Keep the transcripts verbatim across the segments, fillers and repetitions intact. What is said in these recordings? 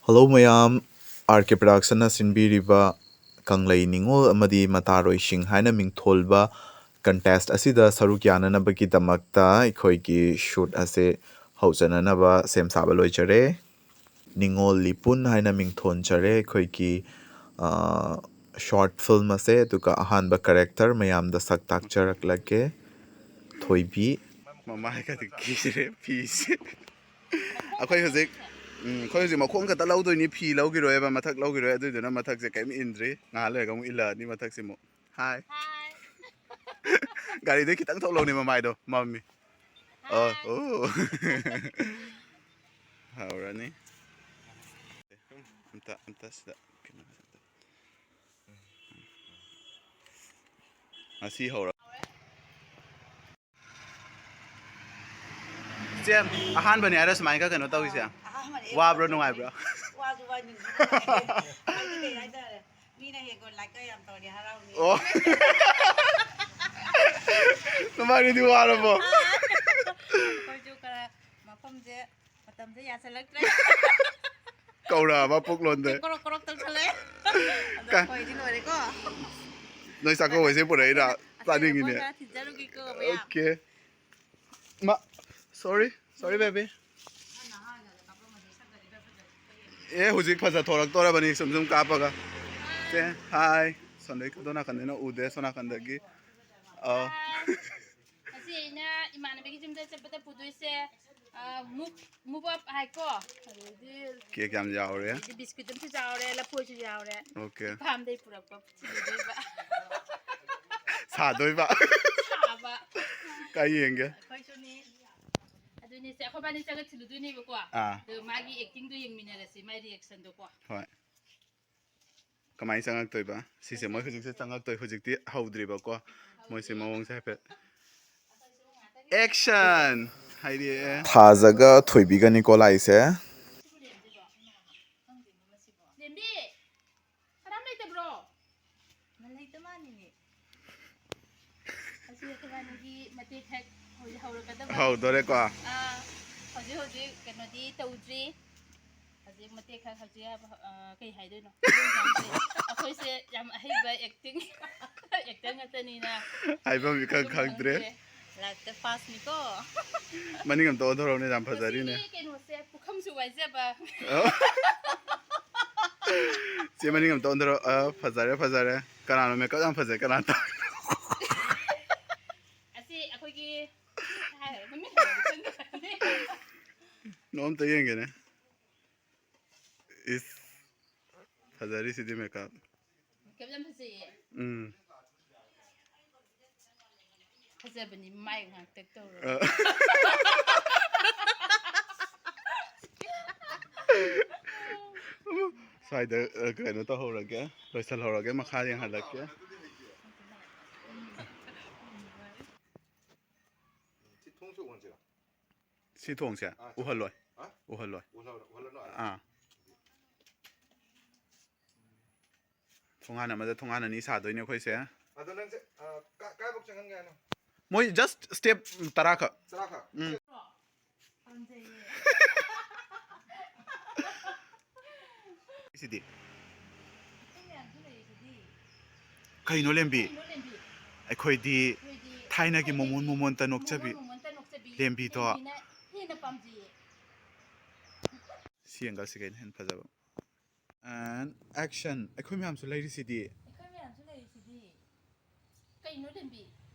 Hello ꯃꯌꯥꯝ, R ꯀꯦ ꯄ꯭ꯔꯗꯛꯁꯟꯅ ꯁꯤꯟꯕꯤꯔꯤꯕ ꯀꯪꯂꯩ ꯅꯤꯉꯣꯜ ꯑꯃꯗꯤ ꯃꯇꯥꯔꯣꯏꯁꯤꯡ ꯍꯥꯏꯅ ꯃꯤꯡꯊꯣꯜꯕ ꯀꯟꯇꯦꯁ ꯑꯁꯤꯗ ꯁꯔꯨꯛ ꯌꯥꯅꯅꯕꯒꯤꯗꯃꯛꯇ ꯑꯩꯈꯣꯏꯒꯤ ꯁꯨꯠ ꯑꯁꯦ ꯍꯧꯖꯅꯅꯕ ꯁꯦꯝ ꯁꯥꯕ ꯂꯣꯏꯖꯔꯦ꯫ ꯅꯤꯉꯣꯜ ꯂꯤꯄꯨꯟ ꯍꯥꯏꯅ ꯃꯤꯡꯊꯣꯟꯖꯔꯦ ꯑꯩꯈꯣꯏꯒꯤ ꯁꯣꯔꯠ ꯐꯤꯂꯝ ꯑꯁꯦ꯫ ꯑꯗꯨꯒ ꯑꯍꯥꯟꯕ ꯀꯦꯔꯦꯛꯇꯔ ꯃꯌꯥꯝꯗ ꯁꯛ ꯇꯥꯛꯆꯔꯛꯂꯒꯦ꯫ ꯊꯣꯏꯕꯤ꯫ ꯃꯃꯥꯏꯒꯗꯤ ꯀꯤꯔꯦ ꯐꯤꯁꯦ꯫ ꯑꯩꯈꯣꯏ ꯍꯧꯖꯤꯛ ꯎꯝ, ꯑꯩꯈꯣꯏ ꯍꯧꯖꯤꯛ ꯃꯈꯣꯡ ꯈꯛꯇ ꯂꯧꯗꯣꯏꯅꯤ, ꯐꯤ ꯂꯧꯈꯤꯔꯣꯏꯕ, ꯃꯊꯛ ꯂꯧꯈꯤꯔꯣꯏ꯫ ꯑꯗꯨꯏꯗꯨꯅ ꯃꯊꯛꯁꯦ ꯀꯩꯝ ꯏꯟꯗ꯭ꯔꯤ꯫ ꯉꯥꯏꯍꯥꯛ ꯂꯩꯔꯒ ꯑꯃꯨꯛ ꯏꯜꯂꯛꯑꯅꯤ ꯃꯊꯛꯁꯦ ꯑꯃꯨꯛ꯫ ꯍꯥꯏ꯫ ꯍꯥꯏ꯫ ꯒꯥꯔꯤꯗꯩ ꯈꯤꯇꯪ ꯊꯣꯛꯂꯧꯅꯦ, ꯃꯃꯥꯏꯗꯣ ꯃꯝꯃꯤ꯫ ꯑꯣ, ꯍꯥꯏ꯫ ꯑꯣ꯫ ꯍꯧꯔꯅꯤ꯫ ꯑꯝꯇ ꯑꯝꯇ ꯁꯤꯗ ꯀꯩꯅꯣ꯫ ꯉꯁꯤ ꯍꯧꯔ ꯏꯆꯦ, ꯑꯍꯥꯟꯕꯅꯦ ꯍꯥꯏꯔ ꯁꯨꯃꯥꯏꯅꯒ ꯀꯩꯅꯣ ꯇꯧꯔꯤꯁꯦ? ꯑꯍꯥꯟꯕꯅꯦ꯫ ꯋꯥꯕ꯭ꯔꯣ, ꯅꯨꯡꯉꯥꯏꯕ꯭ꯔꯣ? ꯋꯥꯁꯨ ꯋꯥꯏ, ꯅꯨꯡꯁꯨ ꯅꯨꯡꯉꯥꯏ꯫ ꯍꯥꯏꯗꯤ ꯀꯩ ꯍꯥꯏꯇꯥꯔꯦ? ꯃꯤꯅ ꯍꯦꯛ ꯂꯥꯏꯛꯀ ꯌꯥꯝ ꯇꯧꯔꯗꯤ ꯍꯔꯥꯎꯅꯤ꯫ ꯑꯣ꯫ ꯅꯕꯥꯅꯤꯗꯤ ꯋꯥꯔꯕꯣ? ꯑꯩꯈꯣꯏꯁꯨ ꯈꯔ ꯃꯐꯝꯁꯦ, ꯃꯇꯝꯁꯦ ꯌꯥꯁꯜꯂꯛꯇ꯭ꯔꯦ꯫ ꯀꯧꯔꯛꯑꯕ ꯄꯨꯛꯂꯣꯟꯗ? ꯀꯣꯔꯣꯛ ꯀꯣꯔꯣꯛ ꯇꯧꯁꯜꯂꯛꯑꯦ꯫ ꯑꯗꯣ ꯀ- ꯑꯩꯈꯣꯏꯗꯤ ꯂꯣꯏꯔꯦꯀꯣ꯫ ꯅꯣꯏ ꯆꯥꯛꯀꯧꯕꯩꯁꯦ ꯄꯨꯔꯛꯏꯔꯥ? ꯑꯇꯩ ꯆꯥꯅꯤꯡꯉꯤꯅꯦ꯫ ꯃꯐꯝꯗ ꯊꯤꯟꯖꯔꯨꯒꯦꯀꯣ ꯃꯌꯥꯝ꯫ ꯑꯣꯀꯦ꯫ ꯃꯥ, sorry, sorry baby꯫ ꯑꯦ, ꯍꯧꯖꯤꯛ ꯐꯖ ꯊꯣꯔꯛꯇꯣꯔꯕꯅꯤ ꯁꯨꯝ ꯁꯨꯝ ꯀꯥꯞꯄꯒ꯫ ꯁꯦ, ꯍꯥꯏ꯫ ꯁꯣꯝꯗꯩ ꯑꯗꯣ ꯅꯥꯀꯟꯗꯩꯅ ꯎꯗꯦ, ꯁꯣꯝ ꯅꯥꯀꯟꯗꯒꯤ꯫ ꯑꯥ꯫ ꯉꯁꯤ ꯑꯩꯅ ꯏꯃꯥꯟꯅꯕꯤꯒꯤ ꯌꯨꯝꯗ ꯆꯠꯄꯗ ꯄꯨꯗꯣꯏꯁꯦ, ꯑꯥ, move, move up ꯍꯥꯏꯀꯣ꯫ ꯑꯗꯩꯗꯤ ꯀꯦꯛ ꯌꯥꯝ ꯌꯥꯎꯔꯦ꯫ ꯑꯗꯩꯗꯤ ꯕꯤꯁꯀꯤꯠ ꯑꯃꯁꯨ ꯌꯥꯎꯔꯦ, ꯂꯐꯣꯏꯁꯨ ꯌꯥꯎꯔꯦ꯫ ꯑꯣꯀꯦ꯫ ꯐꯥꯝꯗꯩ ꯄꯨꯔꯛꯄ ꯊꯤꯜꯂꯨꯗꯣꯏꯕ꯫ ꯁꯥꯗꯣꯏꯕ꯫ ꯁꯥꯕ꯫ ꯀꯥꯏ ꯌꯦꯡꯒꯦ? ꯑꯩꯈꯣꯏꯁꯨꯅꯤ꯫ ꯑꯗꯨꯅꯦ ꯁꯦ, ꯑꯩꯈꯣꯏꯕꯥꯅꯤ ꯆꯪꯉ ꯊꯤꯜꯂꯨꯗꯣꯏꯅꯦꯕꯀꯣ꯫ ꯑꯥ꯫ ꯑꯗꯣ ꯃꯥꯒꯤ actingꯗꯣ ꯌꯦꯡꯃꯤꯟꯅꯔꯁꯤ, ꯃꯥꯏ reactionꯗꯣꯀꯣ꯫ ꯍꯣꯏ꯫ ꯀꯃꯥꯏꯅ ꯆꯪꯉꯛꯇꯣꯏꯕ? ꯁꯤꯁꯦ ꯃꯣꯏ ꯍꯧꯖꯤꯛꯁꯦ ꯆꯪꯉꯛꯇꯣꯏ, ꯍꯧꯖꯤꯛꯇꯤ ꯍꯧꯗ꯭ꯔꯤꯕꯀꯣ꯫ ꯃꯣꯏꯁꯦ ꯃꯑꯣꯡꯁꯦ ꯍꯥꯏꯐꯦꯠ꯫ Action! ꯍꯥꯏꯔꯛꯑꯦ꯫ ꯊꯥꯖꯒ ꯊꯣꯏꯕꯤꯒꯅꯤꯀꯣ ꯂꯥꯛꯏꯁꯦ꯫ ꯂꯦꯝꯕꯤ! ꯁꯅꯥꯝ ꯂꯩꯇꯕ꯭ꯔꯣ? ꯂꯩꯇ ꯃꯥꯜꯂꯤꯅꯦ꯫ ꯑꯁꯤ ꯑꯩꯈꯣꯏꯕꯥꯅꯤꯒꯤ ꯃꯇꯦꯛ ꯈꯔ ꯍꯧꯖꯤꯛ ꯍꯧꯔꯛꯀꯗꯕ꯫ ꯍꯧꯗꯣꯔꯦꯀꯣ? ꯑꯥ, ꯍꯧꯖꯤꯛ ꯍꯧꯖꯤꯛ ꯀꯩꯅꯣꯗꯤ ꯇꯧꯗ꯭ꯔꯤ꯫ ꯍꯧꯖꯤꯛ ꯃꯇꯦꯛ ꯈꯔ ꯍꯧꯖꯤꯛ ꯍꯥꯏꯕ, ꯑ, ꯀꯩ ꯍꯥꯏꯗꯣꯏꯅꯣ? ꯑꯩꯈꯣꯏꯁꯦ ꯌꯥꯝ ꯑꯍꯩꯕ acting, actor ꯉꯥꯛꯇꯅꯤꯅ ꯍꯥꯏꯐꯝ ꯏꯈꯪ ꯑꯗꯨꯝ ꯈꯪꯗ꯭ꯔꯦ꯫ ꯈꯪꯗ꯭ꯔꯦ꯫ Life ꯇ first ꯅꯤꯀꯣ꯫ ꯃꯅꯤꯡ ꯑꯝꯇ ꯑꯣꯟꯊꯣꯔꯛꯎꯅꯦ, ꯌꯥꯝ ꯐꯖꯔꯤꯅꯦ꯫ ꯉꯁꯤꯒꯤ ꯀꯩꯅꯣꯁꯦ ꯄꯨꯈꯝꯁꯨ ꯋꯥꯏꯖꯕ꯫ ꯑ? ꯆꯦ, ꯃꯅꯤꯡ ꯑꯝꯇ ꯑꯣꯟꯊꯣꯔꯛꯑꯣ꯫ ꯑ, ꯐꯖꯔꯦ, ꯐꯖꯔꯦ꯫ ꯀꯅꯥꯅꯣ makeup ꯌꯥꯝ ꯐꯖꯩ? ꯀꯅꯥ ꯇꯧꯔꯤꯅꯣ? ꯑꯁꯤ ꯑꯩꯈꯣꯏꯒꯤ ꯍꯥꯏꯔꯒ ꯃꯃꯤꯡ ꯍꯥꯏꯔꯒ ꯈꯪꯗꯕꯅꯤ꯫ ꯅꯣꯡ ꯑꯝꯇ ꯌꯦꯡꯒꯦꯅꯦ꯫ ꯏꯁ, ꯐꯖꯔꯤꯁꯤꯗꯤ makeup꯫ Makeup ꯌꯥꯝ ꯐꯖꯩꯌꯦ꯫ ꯎꯝ꯫ ꯐꯖꯕꯅꯤ, ꯃꯥꯏ ꯉꯥꯛꯇ ꯇꯧꯔꯒ꯫ ꯑ꯫ ꯁ꯭ꯋꯥꯏꯗ, ꯑ, ꯀꯩꯅꯣ ꯇꯧꯍꯧꯔꯒꯦ, ꯂꯣꯏꯁꯤꯜꯍꯧꯔꯒꯦ, ꯃꯈꯥ ꯌꯦꯡꯍꯜꯂꯛꯀꯦ꯫ ꯁꯤ ꯊꯣꯡꯁꯦ ꯎꯍꯜꯂꯣꯏ꯫ ꯑꯥ, ꯎꯍꯜꯂꯣꯏ꯫ ꯎꯍꯜꯂꯣ, ꯎꯍꯜꯂꯅꯨ, ꯑꯥ꯫ ꯑꯥ꯫ ꯊꯣꯡꯒꯥꯟ ꯑꯃꯗ ꯊꯣꯡꯒꯥꯟ ꯑꯅꯤ ꯁꯥꯗꯣꯏꯅꯦ ꯑꯩꯈꯣꯏꯁꯦ꯫ ꯑꯗꯣ ꯅꯪꯁꯦ, ꯑ, ꯀꯥ-, ꯀꯥꯏꯕꯧ ꯆꯪꯍꯟꯒꯦ ꯍꯥꯏꯅꯣ? ꯃꯣꯏ just step ꯇꯔꯥ ꯈꯛ꯫ ꯇꯔꯥ ꯈꯛ? ꯎꯝ꯫ ꯄꯥꯝꯖꯩꯌꯦ꯫ ꯁꯤꯗꯤ꯫ ꯑꯩꯈꯣꯏ ꯃꯌꯥꯝꯁꯨ ꯂꯩꯔꯤꯁꯤꯗꯤ꯫ ꯀꯩꯅꯣ ꯂꯦꯝꯕꯤ? ꯀꯩꯅꯣ ꯂꯦꯝꯕꯤ? ꯑꯩꯈꯣꯏꯗꯤ ꯑꯩꯈꯣꯏꯗꯤ ꯊꯥꯏꯅꯒꯤ ꯊꯥꯏꯅꯒꯤ ꯃꯣꯃꯣꯟ ꯃꯣꯃꯣꯟꯇ ꯅꯣꯛꯆꯕꯤ ꯃꯣꯃꯣꯟ ꯃꯣꯃꯣꯟꯇ ꯅꯣꯛꯆꯕꯤ ꯂꯦꯝꯕꯤꯗꯣ꯫ ꯂꯦꯝꯕꯤꯅ ꯍꯦꯟꯅ ꯄꯥꯝꯖꯩꯌꯦ꯫ ꯁꯤ angle ꯁꯤ ꯀꯩꯅꯣ ꯍꯦꯟꯅ ꯐꯖꯕ? And action. ꯑꯩꯈꯣꯏ ꯃꯌꯥꯝꯁꯨ ꯂꯩꯔꯤꯁꯤꯗꯤ꯫ ꯑꯩꯈꯣꯏ ꯃꯌꯥꯝꯁꯨ ꯂꯩꯔꯤꯁꯤꯗꯤ꯫ ꯀꯩꯅꯣ ꯂꯦꯝꯕꯤ?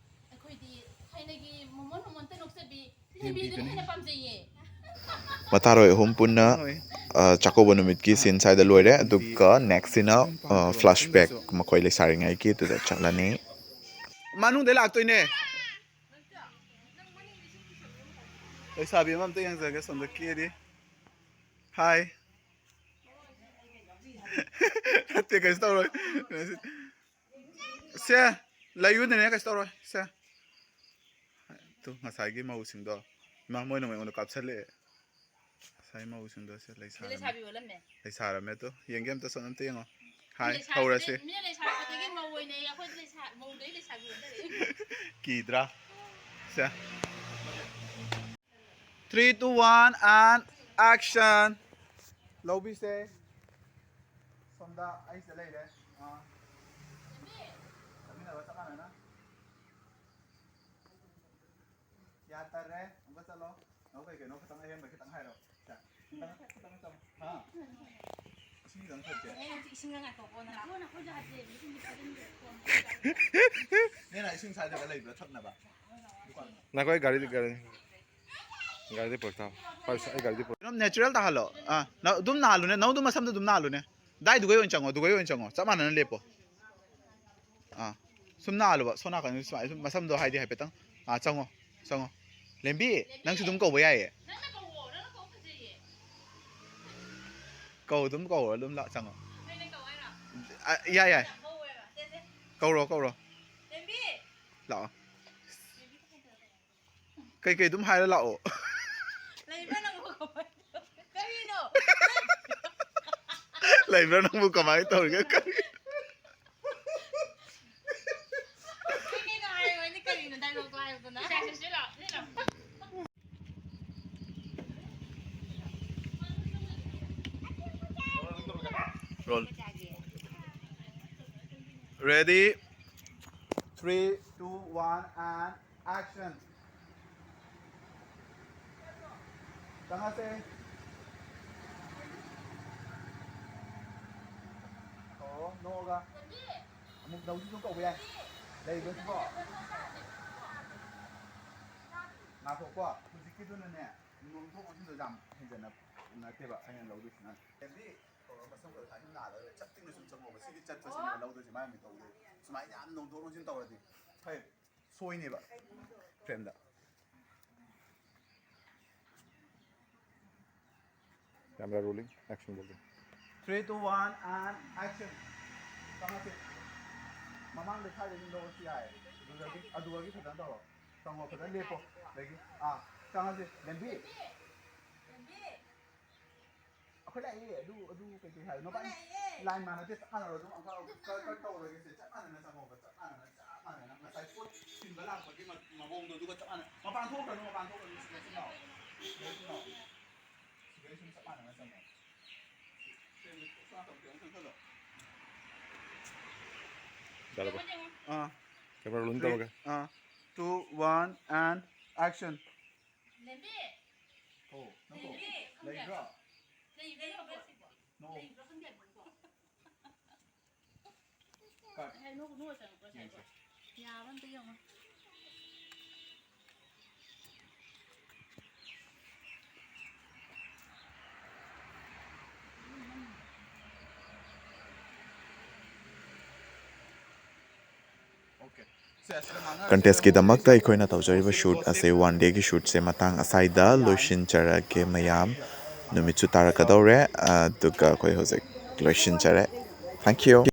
ꯑꯩꯈꯣꯏꯗꯤ ꯊꯥꯏꯅꯒꯤ ꯃꯣꯃꯣꯟ ꯃꯣꯃꯣꯟꯇ ꯅꯣꯛꯆꯕꯤ ꯂꯦꯝꯕꯤꯗꯨꯅ ꯂꯦꯝꯕꯤꯗꯨꯅ ꯍꯦꯟꯅ ꯄꯥꯝꯖꯩꯌꯦ꯫ ꯃꯇꯥꯔꯣꯏ ꯑꯍꯨꯝ ꯄꯨꯟꯅ, ꯍꯣꯏ꯫ ꯑ, ꯆꯥꯛꯀꯧꯕ ꯅꯨꯃꯤꯠꯀꯤ scene ꯁ꯭ꯋꯥꯏꯗ ꯂꯣꯏꯔꯦ, ꯑꯗꯨꯒ next ꯁꯤꯅ, ꯑ, flashback, ꯃꯈꯣꯏ ꯂꯩꯁꯥꯔꯤꯉꯩꯒꯤ ꯑꯗꯨꯗ ꯆꯠꯂꯅꯤ꯫ ꯃꯅꯨꯡꯗꯩ ꯂꯥꯛꯇꯣꯏꯅꯦ꯫ ꯂꯩꯁꯥꯕꯤ ꯑꯃ ꯑꯝꯇ ꯌꯦꯡꯖꯒꯦ ꯁꯣꯝꯗ ꯀꯦꯔꯤ꯫ Hi꯫ ꯅꯠꯇꯦ, ꯀꯩꯁꯨ ꯇꯧꯔꯣꯏ꯫ ꯁꯦ, ꯂꯩꯌꯨꯅꯦ, ꯀꯩꯁꯨ ꯇꯧꯔꯣꯏ꯫ ꯁꯦ꯫ ꯇꯨ, ꯉꯁꯥꯏꯒꯤ ꯃꯧꯁꯤꯡꯗꯣ꯫ ꯏꯃꯥ, ꯃꯣꯏꯅ ꯑꯃꯨꯛ ꯑꯩꯉꯣꯟꯗ ꯀꯥꯞꯁꯜꯂꯛꯑꯦ꯫ ꯉꯁꯥꯏ ꯃꯧꯁꯤꯡꯗꯣ ꯁꯦ ꯂꯩꯁꯥꯔꯝꯃꯦ꯫ ꯂꯩꯁꯥꯕꯤ ꯑꯣꯜꯂꯝꯃꯦ꯫ ꯂꯩꯁꯥꯔꯝꯃꯦ ꯇꯨ꯫ ꯌꯦꯡꯒꯦ ꯑꯝꯇ, ꯁꯣꯝ ꯑꯝꯇ ꯌꯦꯡꯉꯣ꯫ ꯃꯤ ꯍꯥꯏ, ꯂꯩꯁꯥꯕꯤꯗꯩ-, ꯍꯧꯔꯁꯦ꯫ ꯃꯤꯅ ꯂꯩꯁꯥꯕꯤꯗꯒꯤ ꯃꯧ ꯑꯣꯏꯅꯩ, ꯑꯩꯈꯣꯏꯗꯤ ꯂꯩꯁꯥ-, ꯃꯧꯗꯒꯤ ꯂꯩꯁꯥꯕꯤ ꯑꯣꯟꯊꯔꯛꯏ꯫ ꯀꯤꯗ꯭ꯔꯥ? ꯁꯦ꯫ Three, two, one, and action. ꯂꯧꯕꯤꯁꯦ꯫ ꯁꯣꯝꯗ ꯑꯩꯁꯤꯗ ꯂꯩꯔꯦ꯫ ꯑꯥ꯫ ꯆꯠꯃꯤꯟꯅꯕ ꯆꯞ ꯃꯥꯟꯅꯅ꯫ ꯌꯥ ꯇꯔꯦ꯫ ꯑꯃꯨꯛꯀ ꯆꯠꯂꯣ꯫ ꯅꯪ ꯀꯩ ꯀꯩꯅꯣ ꯈꯤꯇꯪ ꯑꯍꯦꯟꯕ ꯈꯤꯇꯪ ꯍꯥꯏꯔꯣ꯫ ꯁꯦ꯫ ꯈꯤꯇꯪ, ꯈꯤꯇꯪ ꯆꯪꯉꯣ꯫ ꯍꯥ? ꯏꯁꯤꯡ ꯈꯤꯇꯪ ꯊꯛꯀꯦ꯫ ꯑꯦ, ꯅꯪꯁꯨ ꯏꯁꯤꯡꯒ ꯉꯥꯏꯈꯣꯀꯣ, ꯅꯪ꯫ ꯅꯦꯅ ꯏꯁꯤꯡ ꯁ꯭ꯋꯥꯏꯗꯒ ꯂꯩꯕ꯭ꯔꯥ ꯊꯛꯅꯕ? ꯗꯨꯀꯥꯟꯗ꯫ ꯅꯈꯣꯏ ꯒꯥꯔꯤꯗꯤ, ꯒꯥꯔꯤ, ꯒꯥꯔꯤꯗꯤ ꯄꯨꯔꯛ ꯇꯥꯕ꯫ ꯄꯥꯏꯁꯦ, ꯑꯩ ꯒꯥꯔꯤꯗꯤ ꯄꯨꯔꯛ꯫ ꯑꯗꯨꯝ natural ꯇꯥꯍꯜꯂꯣ꯫ ꯑꯥ, ꯅꯪ ꯑꯗꯨꯝ ꯅꯥꯜꯂꯨꯅꯦ, ꯅꯪ ꯑꯗꯨꯝ ꯃꯁꯝꯗꯣ ꯑꯗꯨꯝ ꯅꯥꯜꯂꯨꯅꯦ꯫ ꯗꯥꯏꯗꯨꯒꯩ ꯑꯣꯏꯅ ꯆꯪꯉꯣ, ꯑꯗꯨꯒꯩ ꯑꯣꯏꯅ ꯆꯪꯉꯣ꯫ ꯆꯞ ꯃꯥꯟꯅꯅ ꯂꯦꯞꯄꯣ꯫ ꯑꯥ, ꯁꯨꯝ ꯅꯥꯜꯂꯨꯕ, ꯁꯣꯝ ꯅꯥꯀꯟ ꯁꯨꯃꯥꯏꯅ ꯁꯨꯝ ꯃꯁꯝꯗꯣ ꯍꯥꯏꯗꯤ ꯍꯥꯏꯐꯦꯠꯇꯪ꯫ ꯑꯥ, ꯆꯪꯉꯣ, ꯆꯪꯉꯣ꯫ ꯂꯦꯝꯕꯤ, ꯅꯪꯁꯨ ꯑꯗꯨꯝ ꯀꯧꯕ ꯌꯥꯏꯌꯦ꯫ ꯀꯧ, ꯑꯗꯨꯝ ꯀꯧꯔꯣ, ꯑꯗꯨꯝ ꯂꯥꯛ ꯆꯪꯉꯣ꯫ ꯑꯥ, ꯌꯥꯏ, ꯌꯥꯏ꯫ ꯀꯧꯔꯣ, ꯀꯧꯔꯣ꯫ ꯂꯥꯛꯑꯣ꯫ ꯀꯩꯀꯩ ꯑꯗꯨꯝ ꯍꯥꯏꯔ ꯂꯥꯛꯑꯣ꯫ ꯂꯩꯕ꯭ꯔꯥ ꯅꯪꯕꯨ ꯀꯃꯥꯏꯅ ꯇꯧ-, ꯀꯔꯤꯅꯣ? ꯂꯩꯕ꯭ꯔꯥ ꯅꯪꯕꯨ ꯀꯃꯥꯏꯅ ꯇꯧꯔꯤꯒꯦ? ꯀꯔꯤ? ꯀꯩꯅꯣ ꯍꯥꯏꯔꯣ, ꯑꯩꯗꯤ ꯀꯔꯤꯅꯣ? Dialogue ꯇꯣ ꯍꯥꯏꯔꯛꯎꯗꯅ꯫ ꯁꯤꯗ ꯂꯥꯛꯑꯣ, ꯁꯤꯗ ꯂꯥꯛꯑꯣ꯫ Roll. Ready? Three, two, one, and action. ꯆꯪꯉꯁꯦ꯫ ꯑꯣ, ꯅꯣꯛꯑꯒ꯫ ꯑꯃꯨꯛ ꯅꯧꯁꯨ ꯑꯗꯨꯝ ꯀꯧꯕ ꯌꯥꯏ꯫ ꯂꯩꯕ꯭ꯔꯥ ꯁꯤꯕꯣ? ꯉꯥꯏꯈꯣꯀꯣ, ꯍꯧꯖꯤꯛꯀꯤꯗꯨꯅꯅꯦ, ꯅꯣꯡꯊꯣꯛ ꯅꯣꯡꯊꯤꯟꯗꯣ ꯌꯥꯝ ꯍꯦꯟꯖꯟꯅ ꯅꯠꯇꯦꯕ ꯑꯩꯅ ꯂꯧꯗꯣꯏꯁꯤꯅ꯫ ꯍꯥꯏꯗꯤ, ꯀꯧꯔ ꯃꯁꯝ ꯈꯔ ꯁꯨꯃꯥꯏꯅ ꯅꯥꯜꯂꯒ ꯆꯞ ꯇꯤꯡꯅ ꯁꯨꯝ ꯆꯪꯉꯣꯕ꯫ ꯁꯤꯒꯤ ꯆꯠꯄꯁꯤꯅꯦꯕ ꯂꯧꯗꯣꯏꯁꯦ, ꯃꯥꯏ ꯃꯤꯠ ꯇꯧꯗꯣꯏ꯫ ꯁꯨꯃꯥꯏꯅ ꯌꯥꯝ ꯅꯣꯡꯊꯣꯛ ꯅꯣꯡꯊꯤꯟ ꯇꯧꯔꯗꯤ ꯐꯩ꯫ ꯁꯣꯏꯅꯦꯕ ꯐ꯭ꯔꯦꯝꯗ꯫ Camera rolling, action ꯇꯧꯒꯦ꯫ Three, two, one, and action. ꯆꯪꯉꯁꯤ꯫ ꯃꯃꯥꯡꯗ ꯁ꯭ꯋꯥꯏꯗꯒꯤ ꯂꯧꯔꯁꯨ ꯌꯥꯏ꯫ ꯑꯗꯨꯗꯒꯤ, ꯑꯗꯨꯗꯒꯤ ꯐꯖꯅ ꯇꯧꯔꯣ꯫ ꯆꯪꯉꯣ, ꯐꯖꯅ ꯂꯦꯞꯄꯣ꯫ ꯑꯗꯒꯤ, ꯑꯥ, ꯆꯪꯉꯁꯤ꯫ ꯂꯦꯝꯕꯤ꯫ ꯑꯩꯈꯣꯏ ꯂꯥꯛꯑꯦ꯫ ꯑꯗꯨ, ꯑꯗꯨ ꯀꯩꯀꯩ ꯍꯥꯏꯕꯅꯣ? ꯂꯥꯏꯟ ꯃꯥꯟꯅꯗꯦ, ꯆꯞ ꯃꯥꯟꯅꯔꯣ꯫ ꯑꯗꯨꯝ ꯑꯃꯨꯛꯀ ꯀꯠ, ꯀꯠ ꯇꯧꯔꯒꯦꯁꯦ꯫ ꯆꯞ ꯃꯥꯟꯅꯅ ꯆꯪꯉꯣꯕ, ꯆꯞ ꯃꯥꯟꯅꯅ, ꯆꯞ ꯃꯥꯟꯅꯅ꯫ ꯉꯁꯥꯏ ꯄꯣꯠ ꯊꯤꯟꯕ ꯂꯥꯛꯄꯒꯤ ꯃ-, ꯃꯑꯣꯡꯗꯣ ꯑꯗꯨꯒ ꯆꯞ ꯃꯥꯟꯅꯅ꯫ ꯃꯄꯥꯟ ꯊꯣꯛꯈ꯭ꯔꯅꯨ, ꯃꯄꯥꯟ ꯊꯣꯛꯈ꯭ꯔꯅꯨ꯫ ꯁꯤꯗꯩ ꯁꯨꯝ ꯂꯥꯛꯑꯣ꯫ ꯁꯤꯗꯩ ꯁꯨꯝ ꯂꯥꯛꯑꯣ꯫ ꯁꯤꯗꯩ ꯁꯨꯝ ꯆꯞ ꯃꯥꯟꯅꯅ ꯆꯪꯉꯣ꯫ ꯌꯥꯔꯕ? ꯑꯥ꯫ ꯀꯦꯃꯦꯔꯥ ꯔꯣꯂꯤꯡ ꯇꯧꯔꯒꯦ꯫ ꯑꯥ꯫ Two, one, and action. ꯂꯩꯕ꯭ꯔꯣ? ꯅꯣꯛꯑꯣ꯫ ꯌꯥꯕ꯭ꯔꯥ ꯑꯝꯇ ꯌꯦꯡꯉꯣ꯫ ꯀꯟꯇꯦꯁꯀꯤꯗꯃꯛꯇ ꯑꯩꯈꯣꯏꯅ ꯇꯧꯖꯔꯤꯕ ꯁꯨꯠ ꯑꯁꯦ ꯋꯥꯟ ꯗꯦꯒꯤ ꯁꯨꯠꯁꯦ ꯃꯇꯥꯡ ꯑꯁꯥꯏꯗ ꯂꯣꯏꯁꯤꯟꯖꯔꯒꯦ ꯃꯌꯥꯝ꯫ ꯅꯨꯃꯤꯠꯁꯨ ꯇꯥꯔꯛꯀꯗꯧꯔꯦ, ꯑꯗꯨꯒ ꯑꯩꯈꯣꯏ ꯍꯧꯖꯤꯛ ꯂꯣꯏꯁꯤꯟꯖꯔꯦ꯫ Thank you꯫